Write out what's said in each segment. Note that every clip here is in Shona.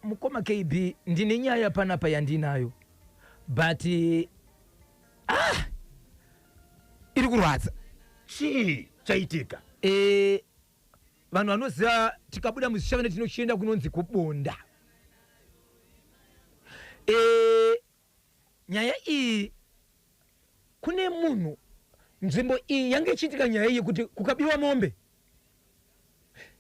Mukoma KB, ndine nyaya panapa yandinayo, but iri kurwadza. Chii chaitika? Vanhu vanoziva, tikabuda muZvishavane tinochienda kunonzi kuBonda. Nyaya iyi, kune munhu, nzvimbo iyi yange ichiitika nyaya iyi yekuti kukabiwa mombe.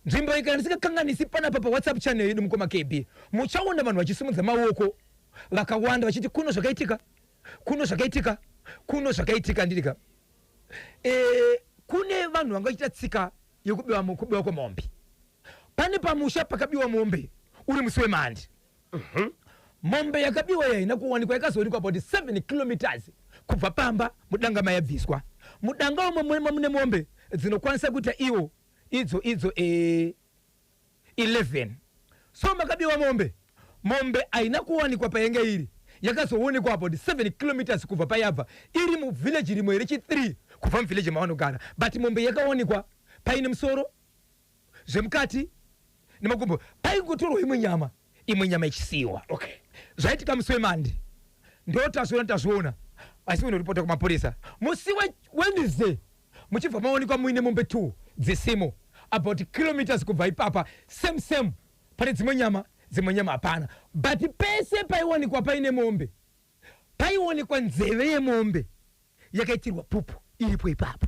Nzvimbo iyi, kana ndisingakanganisi, panapa paWhatsApp channel yedu, mukoma KB, muchaona vanhu vachisimudza maoko vakawanda vachiti kuno zvakaitika, kuno zvakaitika, kuno zvakaitika. Ndirika kune vanhu vanga vachiita tsika yekubiwa, kubiwa kwemombe. Pane pamusha pakabiwa mombe uri musi weMonday. Mombe yakabiwa yaina kuwanikwa, yakazowanikwa about 7 kilometers kubva pamba, mudanga mayabviswa. Mudanga umo mune mombe dzinokwanisa kuita iwo idzo 11. So makabiwa mombe, mombe haina kuwanikwa payange iri. Yakazoonekwa about 7 kilometers kubva payabva, iri muvillage rimwe rechi3 kubva muvillage mavanogara. But mombe yakawanikwa paine musoro, zvemukati nemakumbo, paingotorwa imwe nyama, imwe nyama ichisiyiwa. Zvaitika musi weMonday, ndo tazviona, tazviona, asi unoripota kumapurisa musi weWednesday, muchibva maonekwa muine mombe 2 dzisimo about kilometers kubva ipapa. Same same, pane dzimwe nyama, dzimwe nyama hapana. But pese paiwanikwa paine mombe, paionekwa nzeve yemombe yakaitirwa pupu iripo ipapo.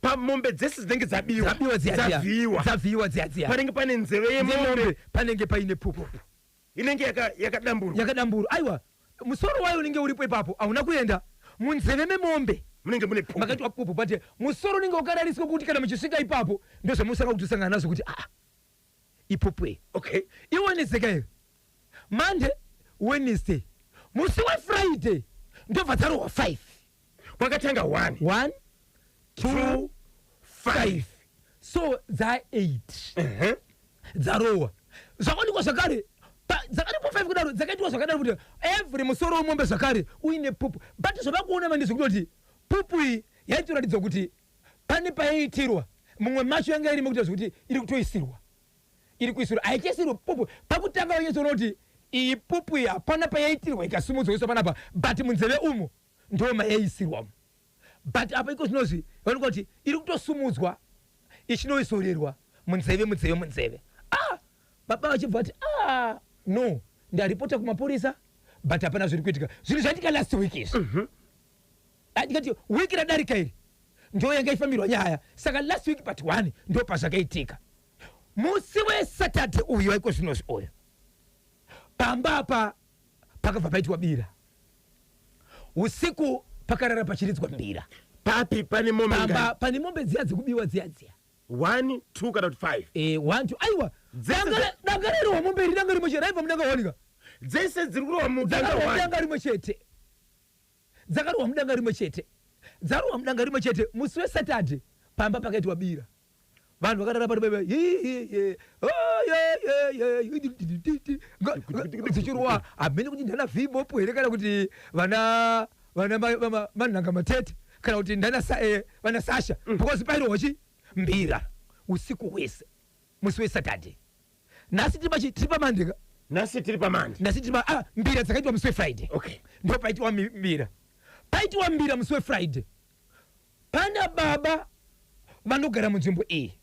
Pamombe dzese dzinenge dzabiwa, dzabiwa dziya dziya, dzavhiyiwa, dzavhiyiwa dziya dziya, panenge pane nzeve yemombe, yemombe, panenge paine pupu. Inenge yakadamburwa. Yakadamburwa. Aiwa, musoro wayo unenge uripo ipapo, hauna kuenda. Munzeve memombe munenge mune pupu. Makaitwa pupu, but musoro unenge wakarariswa kuti kana muchisvika ipapo, ndozvamusaka kutosangana nazvo kuti aa, ipupu iyi. IWednesday iyo, Monday, Wednesday, musi weFriday ndobva dzarohwa 5. Kwakatanga 1, 1, 2, 2, 5. 5, so dza8 dzarohwa. Zvakaonekwa zvakare dzakaripo 5 kudaro, dzakaitwa zvakadaro kuti every musoro wemombe zvakare uine pupu. But zvavakuona manje zvekutoti pupu iyi yaitoratidza kuti pane payaitirwa, mumwe macho yanga irimo, kuita zvekuti iri kutoisirwa, iri kuisirwa, haichaisirwa pupu. Pakutanga vanyatsoona kuti iyi pupu iyi hapana payaitirwa ikasimudzwa iswa panapa, but munzeve umo ndo mayaisirwa. But apa iko zvinozvi vaonekwa kuti iri kutosumudzwa ichinoisorerwa munzeve, munzeve, munzeve. Ah, baba vachibva vati, "Ah, no, ndaripota kumapurisa, but hapana zviri kuitika." Zvinhu zvaitika last week izvi. Ah, ndikati wiki radarika iri ndo yanga ifambirwa nyaya. Saka last week but one ndo pazvakaitika. Musi weSaturday uyu waiko zvinozvi uyu, pamba apa pakabva paitwa bira usiku, pakarara pachiridzwa mbira. Papi? Pane mombe pamba ngani? Pane mombe dziya dzekubiwa dziya dziya. 1, 2 kana kuti 5? 1, 2, aiwa. Dzese danga rairohwa mombe iri, danga rimwe chete raibva mudanga wanika. Dzese dziri kurohwa mudanga Dzakarohwa 1. mudanga rimwe chete, dzakarohwa mudanga rimwe chete, dzarohwa mudanga rimwe chete. Musi weSaturday pamba pakaitwa bira, vanhu vakarara pari bebe, dzichirohwa. Hamene kuti ndana vhibopo here kana kuti vana manhanga matete kana kuti ndana vana Sasha, because pairohwa chi mbira usiku hwese musi weSaturday. Nhasi tiri paMonday ka? Nhasi tiri paMonday. Nhasi tiri pa, ah, mbira dzakaitwa musi weFriday. Ndo paitwa mbira, paitwa mbira musi weFriday. Pana baba vanogara munzvimbo iyi,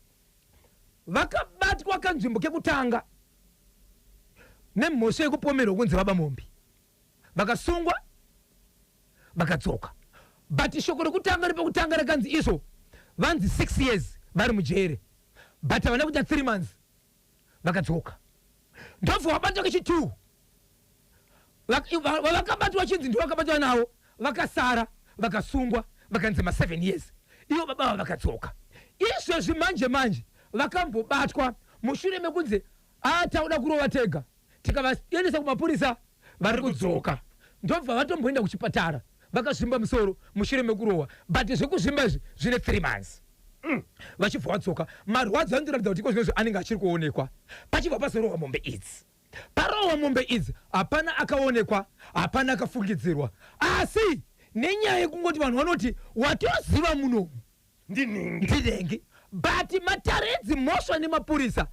vakabatwa kanzvimbo kekutanga nemhosva yekupomerwa kunzi vaba mombe. Vakasungwa, vakadzoka, but shoko rekutanga repekutanga rakanzi izvo vanzi 6 years vari mujere, but havana kuita 3 months vakadzoka. Ndobva vabatwa kechi2. Vakabatwa chinzi ndo vakabatwa navo, vakasara, vakasungwa, vakanzi ma7 years. Ivo baba ava vakadzoka. Izvezvi manje manje vakambobatwa mushure mekunzi atauda kurova tega, tikavaendesa kumapurisa, vari kudzoka. Ndobva vatomboenda kuchipatara, vakazvimba musoro mushure mekurohwa, but zvekuzvimba izvi zvine 3 months. Vachibva vadzoka, marwadzo anotoratidza kuti iko zvinozvi anenge achiri kuonekwa. Pachibva pazorohwa mombe idzi, parohwa mombe idzi, hapana akaonekwa, hapana akafungidzirwa, asi nenyaya yekungoti vanhu vanoti watoziva munomu ndinhingi, ndinhengi. But matare edzimhosva nemapurisa,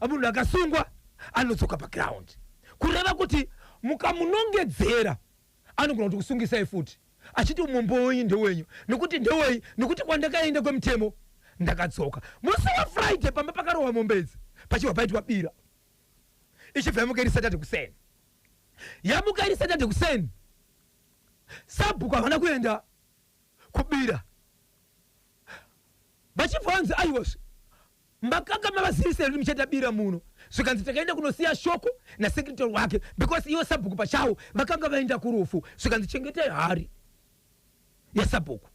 munhu akasungwa. Anodzoka paground, kureva kuti mukamunongedzera anogona kuti kusungisai futi, achiti mumbo wenyu ndewenyu, nekuti ndewei? Nekuti kwandakaenda kwemutemo ndakadzoka. Musi waFriday pamba pakarohwa mombe idzi, pachibva paitwa bira. Ichibva yamuka iri Saturday kuseni. Yamuka iri Saturday kuseni, sabhuku havana kuenda kubira. Vachibva vanzi, "Aiwazve, makanga mavazivisa kuti muchaita bira muno?" Zvikanzi, "Takaenda kunosiya shoko nasecretary wake, because ivo sabhuku pachavo vakanga vaenda kurufu." Zvikanzi, "Chengetai hari yasabhuku."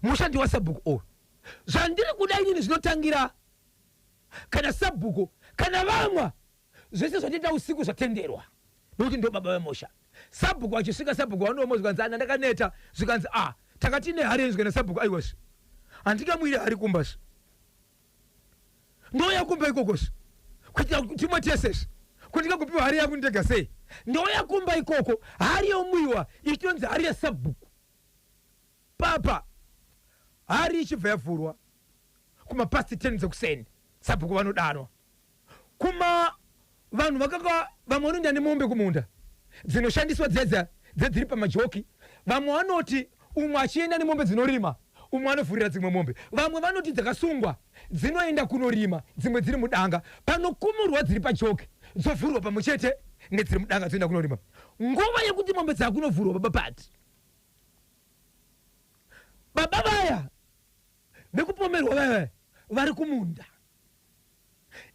Mushandi wasabhuku uyu, zvandiri kuda inini zvinotangira kana sabhuku kana vamwa. Zvese zvatiita usiku zvatenderwa, nekuti ndo baba vemusha. Sabhuku achisvika, sabhuku vanoma. Zvikanzi, "Ana, ndakaneta." Zvikanzi, "A, takati nehari yenyu." Zvikana sabhuku, "Aiwazve, handingamwiri hari kumbazve, ndouya kumba ikokosve kuitira kuti timwe tesezve. Kuti ndingagopiwa hari yangu ndega sei? Ndouya kumba ikoko." Hari yomwiwa ichitonzi hari yasabhuku. Papa hari ichibva yavhurwa kumapast 10 dzekuseni, sabhuku vanodanwa. Kuma vanhu vakanga, vamwe vanoenda nemombe kumunda dzinoshandiswa dzedza dzedziri pamajoki. Vamwe vanoti umwe achienda nemombe dzinorima, umwe anovhurira dzimwe mombe. Vamwe vanoti dzakasungwa dzinoenda kunorima, dzimwe dziri mudanga. Panokumurwa dziri pajoki dzovhurwa pamwe chete nedziri mudanga, dzoenda kunorima. Nguva yekuti mombe dzakunovhurwa, baba pati baba vaya vekupomerwa vaya vaya vari kumunda.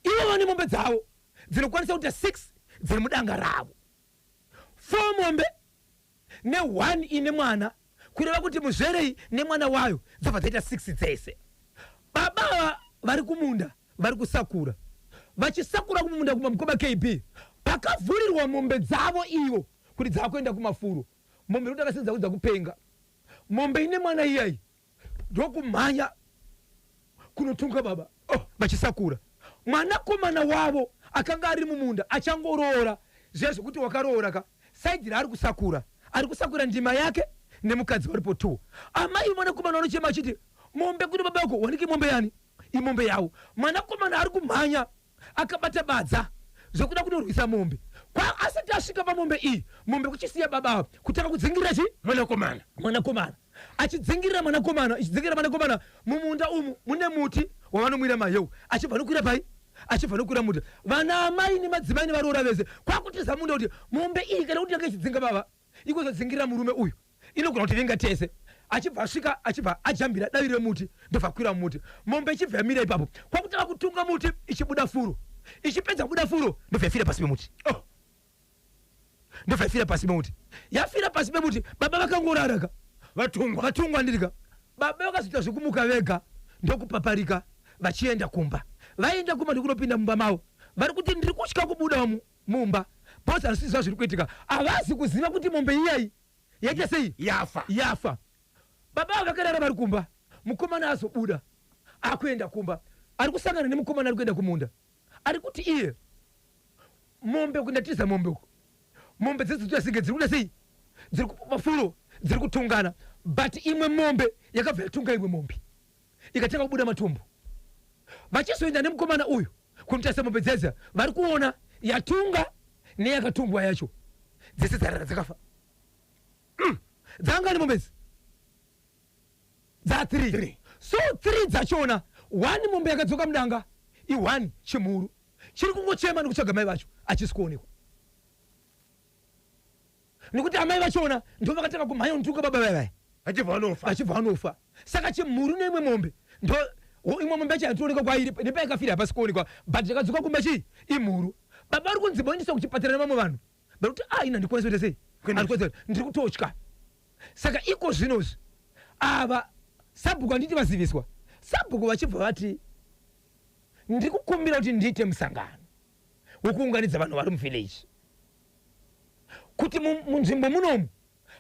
Ivo vane mombe dzavo dzinokwanisa kuita 6 dziri mudanga ravo, 4 mombe ne1 ine mwana, kureva kuti muzverei nemwana wayo dzobva dzaita 6 dzese. Baba ava vari kumunda, vari kusakura. Vachisakura kumunda kumamukoma KB, pakavhurirwa mombe dzavo ivo kuti dzakuenda kumafuro, mombe nekuti akasenza kudza kupenga, mombe ine mwana iyai ndokumhanya kunotunga baba. Oh, vachisakura, mwanakomana wavo akanga ari mumunda achangoroora zviya zvokuti wakaroora ka, side raari kusakura, ari kusakura ndima yake nemukadzi varipo two. Amai mwanakomana vanochema achiti, "Mombe kune baba yako, wanike mombe yani?" Imombe yavo. Mwanakomana ari kumhanya akabata badza zvokuda kunorwisa mombe. Kwa asati asvika pamombe iyi, mombe kuchisiya baba avo, kutanga kudzingirira chi? Mwanakomana. Mwanakomana. Achidzingirira mwanakomana, ichidzingirira mwanakomana. Mumunda umu mune muti wavanomwira maheu. Achibva nokwira pai? Achibva nokwira muti. Vana amai nemadzimai nevaroora vese kwakutiza munda, kuti mombe iyi kana kuti yanga ichidzinga baba, ikozodzingirira murume uyu, inogona kuti vinga tese. Achibva asvika, achibva ajambira davi remuti, ndobva kwira mumuti. Mombe ichibva yamira ipapo, kwakutanga kutunga muti ichibuda furo. Ichipedza kubuda furo, ndobva yafira pasi pemuti. Oh, ndobva yafira pasi pemuti. Yafira pasi pemuti, baba vakangoraraka. Vatungwa. Vatungwa ndirika. Baba vakazoita zvekumuka vega, ndokupaparika vachienda kumba. Vaenda kumba, ndokunopinda mumba mavo. Vari kuti, "Ndiri kutya kubuda umu mumba, because handisiziva zviri kuitika." Havazi kuziva kuti mombe iyai yaita sei? Yafa. Yafa. Baba ava vakarara vari kumba. Mukomana azobuda akuenda kumba, ari kusangana nemukomana ari kuenda kumunda, ari kuti iye, "Mombe kundatiza mombe uku, mombe dzedzitoita senge dziri kuda sei, dziri mafuro, dziri kutungana." But imwe mombe yakabva yatunga imwe mombe, ikatanga kubuda matumbu. Vachizoenda nemukomana uyu kunotarisa mombe dzedza, vari kuona yatunga neyakatungwa yacho dzese dzarara, dzakafa. Dzangani mombe idzi? Dza 3. Three. So 3 dzachona, one mombe yakadzoka mudanga i1, chimhuru chiri kungochema nekutsvaga mai vacho, achisi kuonekwa, nekuti amai vachona ndo vakatanga kumhanya kunotuka baba vaya. Vachibva vanofa. Vachibva vanofa. Saka chimhuru neimwe mombe, ndo imwe mombe yacho yatoonekwa kwairi nepayakafira hapasi kuonekwa, but yakadzoka kumba chii? Imhuru. Baba vari kunzi voendeswa kuchipatara nevamwe vanhu. Vari kuti, "A, ina ndikwanisi kuita sei? Handikwanisi, ndiri kutotya." Saka iko zvinozvi ava sabhuku, handiti vaziviswa? Sabhuku vachibva vati, "Ndiri kukumbira kuti ndiite musangano wekuunganidza vanhu vari muvillage, kuti munzvimbo munomu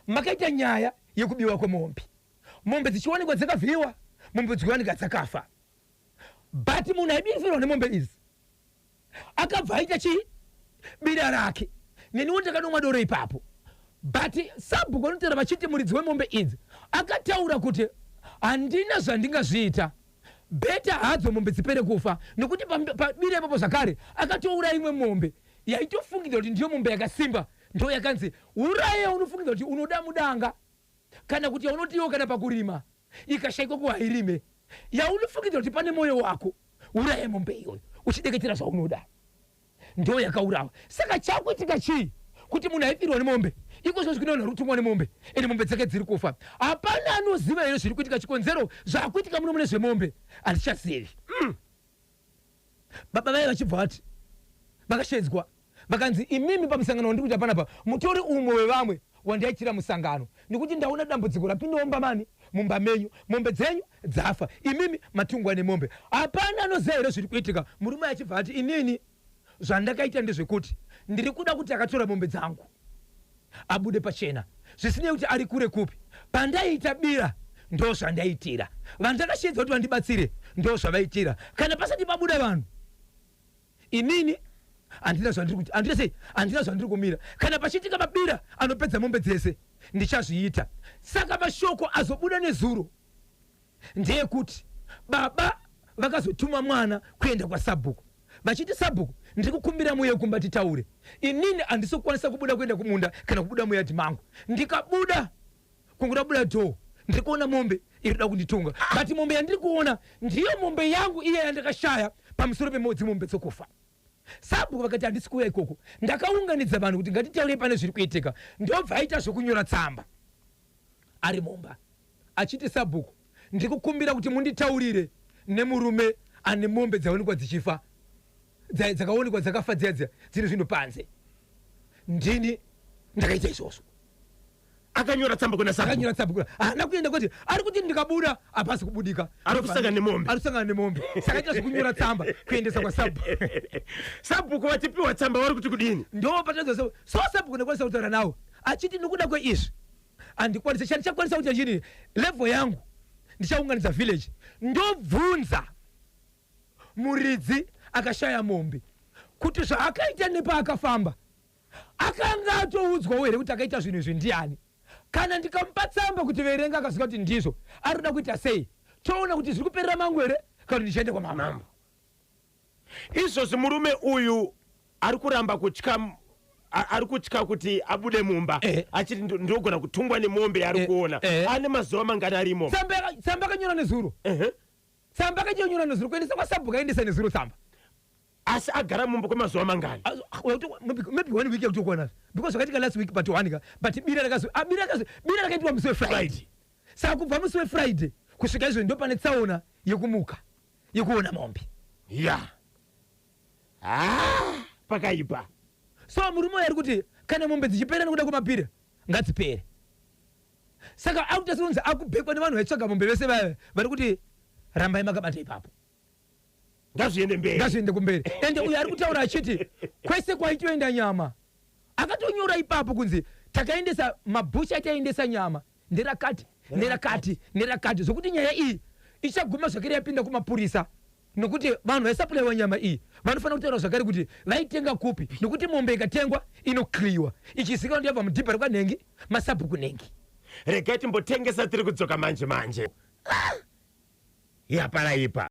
makaita nyaya yekubiwa kwemombe, mombe dzichiwanikwa dzakavhiyiwa, mombe dzichiwanikwa dzakafa. But munhu aibirifirwa nemombe idzi akabva aita chii? Bira rake. Neniwo ndakanomwa doro ipapo." But sabhuku vanotaura vachiti muridzi wemombe idzi akataura kuti, "Handina zvandingazviita. Better hadzo mombe dzipere kufa nekuti pabira ipapo zvakare akatouraya imwe mombe yaitofungidzwa kuti ndiyo mombe yakasimba, ndo yakanzi uraye. Unofungidzwa kuti unoda mudanga kana kuti yaunotiwo kana pakurima ikashaikwa kuhairime yaunofungidzwa kuti pane mwoyo wako, uraye mombe iyoyo uchideketera zvaunoda, ndo yakaurawa. Saka chakuitika chii? Kuti munhu aifirwa nemombe, iko zvozvi kune vanhu vari kutungwa nemombe, ende mombe dzake dziri kufa. Hapana anoziva here zviri kuitika? Chikonzero zvakuitika muno mune zvemombe handichazivi. Baba vaye vachibva vati vakashedzwa, vakanzi, "Imimi, pamusangano wandiri kuita panapa mutori umwe wevamwe wandaitira musangano, nekuti ndaona dambudziko rapindawo mumba mumba menyu, mombe dzenyu dzafa, imimi matungwa nemombe. Hapana anoziva here zviri kuitika?" Murume achibva ati, "Inini zvandakaita ndezvekuti ndiri kuda kuti akatora mombe dzangu abude pachena, zvisinei kuti ari kure kupi. Pandaiita bira ndo zvandaitira, vandakashedza kuti vandibatsire ndo zvavaitira. Kana pasati pabuda vanhu, inini handina zvandiri kuti, handina sei, handina zvandiri kumira. Kana pachiitika mabira anopedza mombe dzese, ndichazviita." Saka mashoko azobuda nezuro ndeyekuti baba vakazotuma mwana kuenda kwasabhuku vachiti, "Sabhuku, ndiri kukumbira muye kumba titaure. Inini handisi kukwanisa kubuda kuenda kumunda kana kubuda muyadhi mangu. Ndikabuda, kungoda door, ndiri kuona mombe iri kuda kunditunga, but mombe yandiri kuona ndiyo mombe yangu iye yandakashaya pamusoro pedzimombe dzokufa." Sabhuku vakati, "Handisi kuuya ikoko. Ndakaunganidza vanhu kuti ngatitaurei pane zviri kuitika." Ndobva aita zvokunyora tsamba ari mumba achiti, "Sabhuku, ndiri kukumbira kuti munditaurire nemurume ane mombe dzaonekwa dzichifa, dzakaonekwa dzakafa dziya dziya dzine zvinhu panze. Ndini ndakaita izvozvo." Akanyora tsamba kuna sabhuku. Akanyora tsamba haana kuenda kuti ari kuti ndikabuda hapasi kubudika. Ari kusangana nemombe. Ari kusangana nemombe, saka aita zvekunyora tsamba kuendesa kwasabhuku. Sabhuku vachipiwa tsamba vari kuti kudini? Ndo patadza. So sabhuku ndakwanisa kutaura nawo achiti, "Nokuda kweizvi handikwanisi. Chandichakwanisa kuita chini, level yangu ndichaunganidza village, ndobvunza muridzi akashaya mombe kuti zvaakaita nepaakafamba akanga atoudzwawo here kuti akaita zvinhu izvi ndiani. Kana ndikamupa tsamba kuti verenga, akasvika kuti ndizvo ari kuda kuita sei, toona kuti zviri kuperera mangu here kana kuti ndichaenda kwamambo." Mambo. Izvozvi murume uyu ari kuramba kutya, ari kutya kuti abude mumba achiti, "Ndogona kutungwa nemombe yaari kuona." Ane mazuva mangani arimo? Tsamba akanyora nezuro. Tsamba akanyora nezuro kuendesa kwasabhuku, aendesa nezuro tsamba. Asi agara mumba kwemazuva mangani? Maybe one week yakutokwana, because zvakaitika last week, but one ka, but bira rakazo ah, bira rakaitwa musi weFriday. Saka kubva musi weFriday kusvika izvo ndo pane tsaona yekumuka yekuona mombe. Ya, ah, pakaipa. So murume uyu ari kuti kana mombe dzichipera nekuda kwemapira, ngadzipere. Saka akuita sekunzi akubhekwa nevanhu vaitsvaga mombe vese vaya vari kuti rambai makabata ipapo. Ngazviende mberi. Ngazviende kumberi. Ende uyu ari kutaura achiti kwese kwaitoenda nyama, akatonyora ipapo kunzi takaendesa mabhucha, ataendesa nyama nderakati, nerakati, nerakati, zvokuti nyaya iyi ichaguma zvakare yapinda kumapurisa, nokuti vanhu vaisapuraiwa nyama iyi vanofanira kutaura zvakare kuti vaitenga kupi, nokuti mombe ikatengwa inokliwa ichizikanwa kuti yabva mudhibha rekwanhengi, masabhuku nhengi. Regai timbotengesa, tiri kudzoka manje manje. Ah! Yaparaipa.